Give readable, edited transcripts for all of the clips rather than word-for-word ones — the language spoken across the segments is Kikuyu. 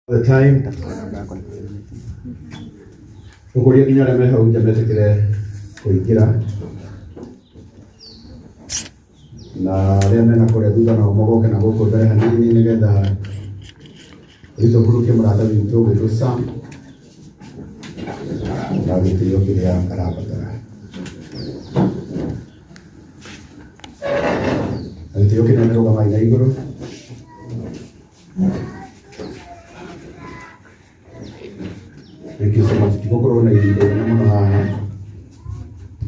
The time tũkũria nginya arĩa me hau nja metĩkĩre kũingĩra na arĩa mena kũrĩa thutha nao magoke na gũkũ mbere hanini nĩgetha rĩu tũhurũkie mũrata witũ ũgwĩtwo Sam na gĩtĩo kĩrĩa arabatara na gĩtĩo kĩnene rũgamai na igũrũ. Thank you so much. Tũgũkorwo na ihinda inene mũno haha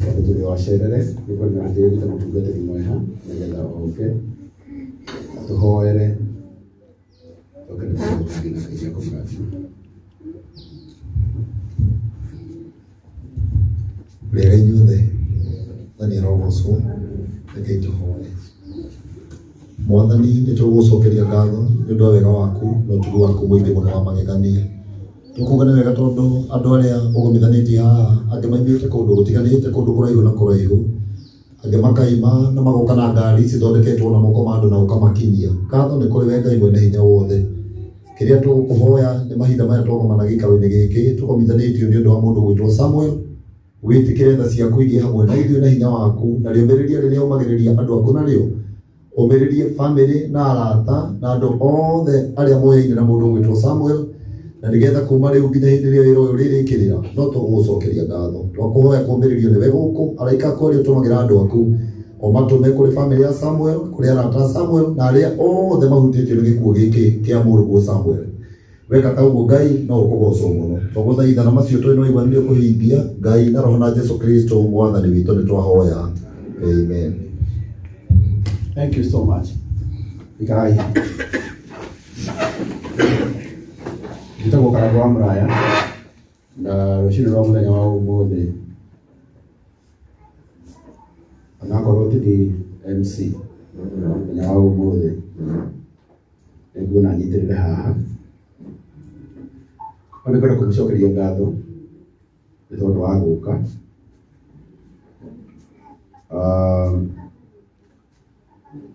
tondũ tũrĩ o acerere nĩ kwenda gĩtĩo gĩta mũtungatĩri mweha nĩgetha oke atũhoere oke nĩkũrũkangi na Ngai nĩekũmũrathima. Rĩega inyuothe, Mwathani arogocwo. Rekei tũhoe. Mwathani, nĩ tũgũgũcokeria ngatho nĩ ũndũ wa wega waku na ũtugi waku mũingĩ mũno wa magegania. Tũkuga nĩ wega tondũ andũ arĩa ũgomithanĩtie haha angĩ maimĩte kũndũ gũtiganĩte, kũndũ kũraihu na kũraihu, angĩ makaima na magoka na ngari cithondeketwo na moko ma andũ na ũkamakinyia. Ngatho nĩ kũrĩ we Ngai mwene hinya wothe. Kĩrĩa tũgũkũhoya nĩ mahinda maya twagomana gĩikaro-inĩ gĩkĩ tũgomithanĩtio nĩ ũndũ wa mũndũ gwĩtwo Samuel, wĩtĩkĩre tha ciaku igĩe hamwe na ithuĩ na hinya waku, na rĩũmĩrĩria rĩrĩa ũmagĩrĩria andũ aku narĩo, ũmĩrĩrie bamĩrĩ na arata na andũ othe arĩa moyaine na mũndũ ũgwĩtwo Samuel, na nĩgetha kuma rĩu nginya hĩndĩ ĩrĩa wĩra ũyũ ũrĩrĩkĩrĩra no tũgũgũcokeria ngatho. Twakũhoya kũũmĩrĩrio nĩwe gũkũ, araika aku arĩa ũtũmagĩra andũ aku ũmatũme kũrĩ bamĩrĩ ya Samuel, kũrĩ arata a Samuel na arĩa othe mahutĩtio nĩ gĩkuũ gĩkĩ kĩa mũrũguo Samuel. Weka ta ũguo Ngai no ũkũgocwo mũno. Twagũthaitha na macio tũrĩ na ũiguanu nĩ ũkũhingia. Ngai na Roho na Jesu Kristo Mwathani witũ nĩ twahoya. Amen. Thank you so much. Ikarai. Njĩtagwo Karangũ wa Mũraya na rũcinĩ rwa mũthenya wa ũmũthĩ onakorwo ti ni MC mũthenya wa ũmũthĩ nĩnguona nyitĩrĩre haha. No nĩngwenda kũmũcokeria ngatho nĩ tondũ wa gũka.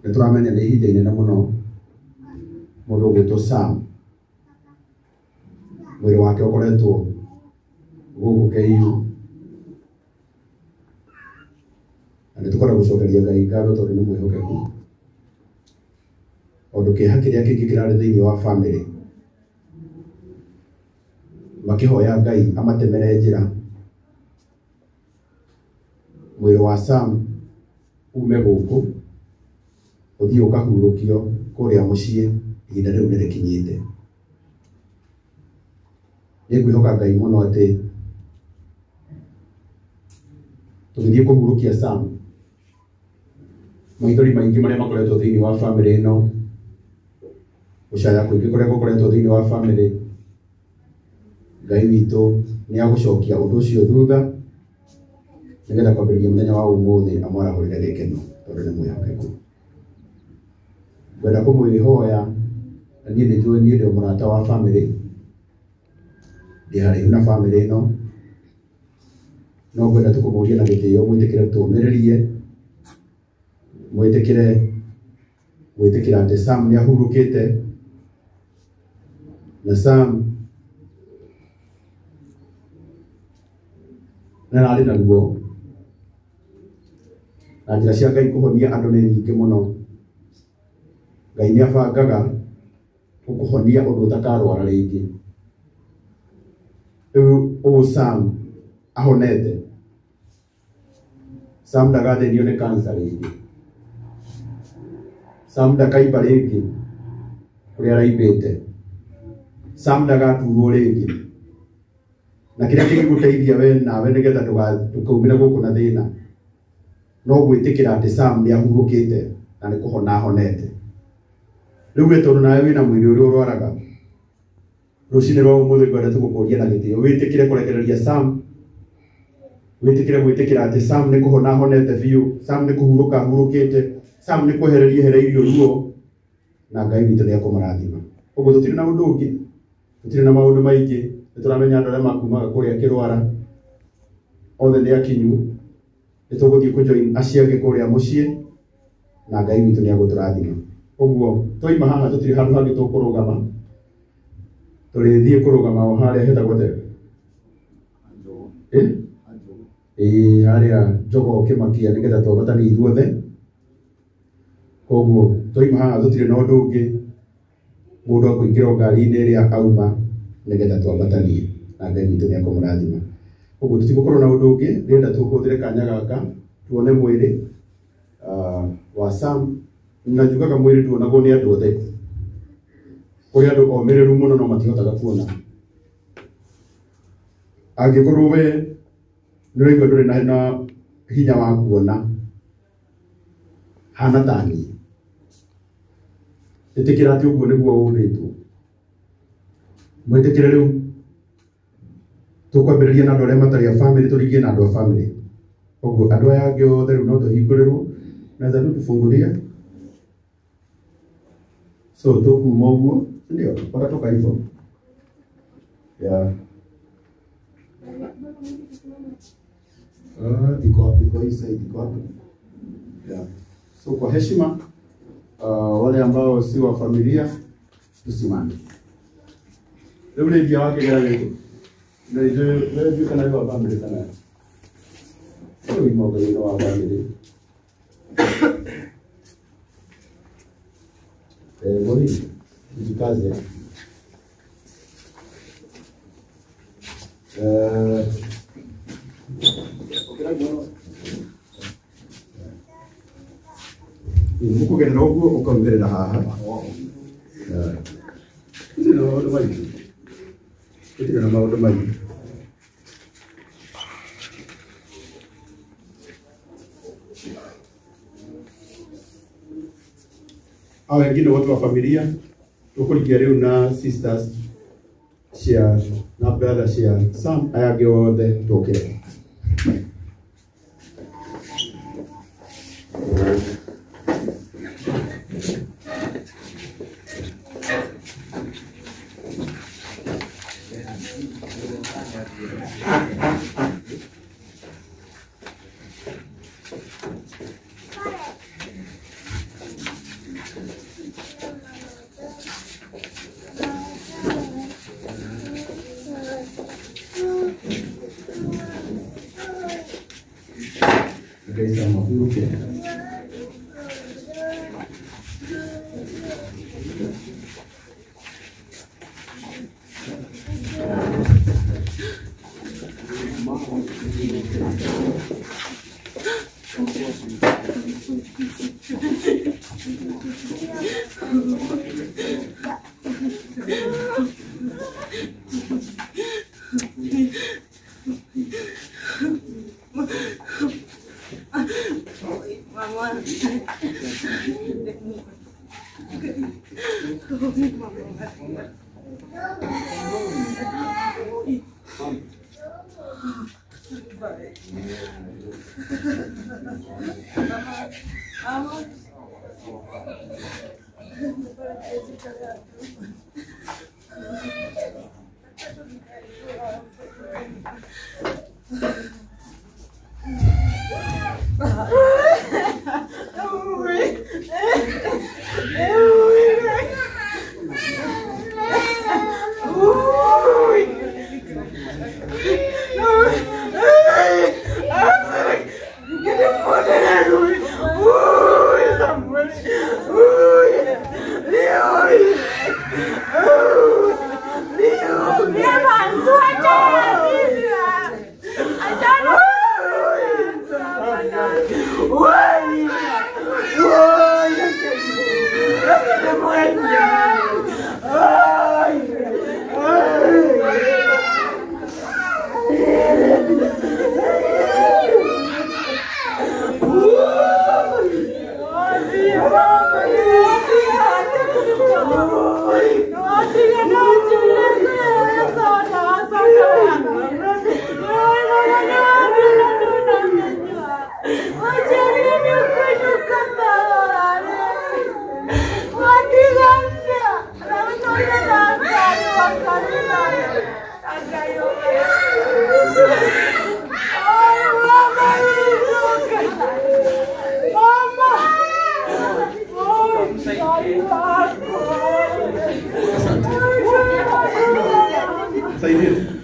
Nĩ tũramenya nĩ ihinda inene mũno mũndũ ũgwĩtwo Sam mwĩrĩ wake ũkoretwo gũkũ KU na nĩ tũkwenda gũcokeria Ngai ngatho tondũ nĩ mwĩhokeku, tondũ kĩeha kĩrĩa kĩingĩ kĩrarĩ thĩinĩ wa bamĩrĩ makĩhoya Ngai amatemere njĩra mwĩrĩ wa Sam ume gũkũ ũthiĩ ũkahurũkio kũrĩa mũciĩ ihinda rĩu nĩ rĩkinyĩte. Nĩ ngwĩhoka Ngai mũno atĩ tũgĩthiĩ kũhurũkia Sam maithori maingĩ marĩa makoretwo thĩinĩ wa bamĩrĩ ĩno, gũcaya kũingĩ kũrĩa gũkoretwo thĩinĩ wa bamĩrĩ, Ngai witũ nĩ agũcokia ũndũ ũcio thutha nĩgetha kwambĩrĩria mũthenya wa ũmũthĩ amwarahũrĩre gĩkeno tondũ nĩ mwĩhokeku. Ngwenda kũmwĩhoya na niĩ nĩ njũĩ niĩ ndĩ mũrata wa bamĩrĩ, ndĩ haraihu na bamĩrĩ ĩno, no ngwenda tu kũmũria na gĩtĩo mwĩtĩkĩre tũmĩrĩrie, mwĩtĩkĩre gwĩtĩkĩra atĩ Sam nĩ ahurũkĩte na Sam nĩ ararĩ na ruo na njĩra cia Ngai kũhonia andũ nĩ nyingĩ mũno. Ngai nĩ abangaga gũkũhonia ũndũ ũtakarwara rĩngĩ. Rĩu ũũ Sam ahonete, Sam ndagathĩnio nĩ cancer rĩngĩ, Sam ndakaimba rĩngĩ kũrĩa araimbĩte, Sam ndagaturwo rĩngĩ. Na kĩrĩa kĩngĩgũteithia we nawe nĩgetha ndũkaumĩre gũkũ na thĩna no gwĩtĩkĩra atĩ Sam nĩ ahurũkĩte na nĩ kũhona ahonete. Rĩu we tondũ nawe wĩna mwĩrĩ ũrĩa ũrwaraga, rũcinĩ rwa ũmũthĩ ngwenda tu gũkũria na gĩtĩo wĩtĩkĩre kũrekereria Sam, wĩtĩkĩre gwĩtĩkĩra atĩ Sam nĩ kũhona ahonete biũ, Sam nĩ kũhurũka ahurũkĩte, Sam nĩ kwehereria ehereirio ruo na Ngai witũ nĩ ekũmũrathima. Ũguo tũtirĩ na ũndũ ũngĩ, tũtirĩ na maũndũ maingĩ, nĩ tũramenya andũ arĩa makumaga kũrĩa Kĩrwara othe nĩ akinyu, nĩ tũgũthiĩ kũjoin acio angĩ kũrĩa mũciĩ na Ngai witũ nĩ egũtũrathima. Ũguo twaima haha tũtirĩ handũ hangĩ tũkũrũgama, Tũrĩthiĩ kũrũgama o harĩa hetagwo atĩa? Ĩĩ harĩa Njogoo Kĩmakia nĩgetha twambatanie ithuothe. Koguo twaima haha tũtirĩ na ũndũ ũngĩ, mũndũ akũingĩra o ngari-inĩ ĩrĩa auma nĩgetha twambatanie na Ngai witũ nĩ ekũmũrathima. Koguo tũtigũkorwo na ũndũ ũngĩ, ndĩrenda tũhũthĩre kanya gaka tuone mwĩrĩ wa Sam. Na njugaga mwĩrĩ nduonagwo nĩ andũ othe, kũrĩ andũ omĩrĩru mũno no matihotaga kuona. Angĩkorwo we nĩ ũraigua ndũrĩ na hinya wa kuona hana ta niĩ, ĩtĩkĩra atĩ ũguo nĩguo ũmbĩtwo. Mwĩtĩkĩre rĩu tũkwambĩrĩria na andũ arĩa matarĩ a bamĩrĩ, tũringie na andũ a bamĩrĩ. Koguo andũ aya angĩ othe rĩu no tũhingũrĩrwo, naweza tu tufungulie. So tũkuma ũguo, ndio watatoka hivyo. Yeah. Iko hii side, iko hapa. Yeah. So kwa heshima wale ambao si wa familia tusimame. Rĩu rĩngia wa kĩgera gĩkĩ. Na ithuĩ we kana nĩ wa bamĩrĩ kana. Rĩu imongo-inĩ wa bamĩrĩ. Boni, jikaze. Mũkũgerera ũguo ũkaumĩrĩra haha. Gũtirĩ na maũndũ maingĩ. Gũtirĩ na maũndũ maingĩ. Hao wengine wote wa familia tũkũrikia rĩu na sisters cia na brother cia Sam, aya angĩ othe tũkĩre. Oh! Tusaidie.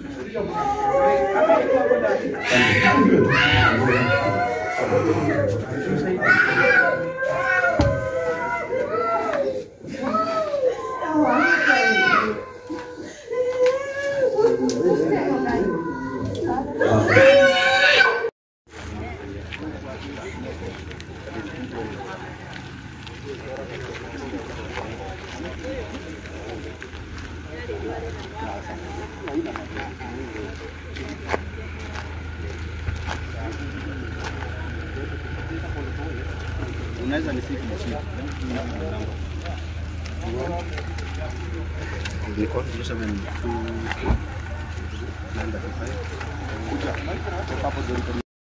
Unaweza nisiki mashine. Niko 072 935. Kuja. Hapo.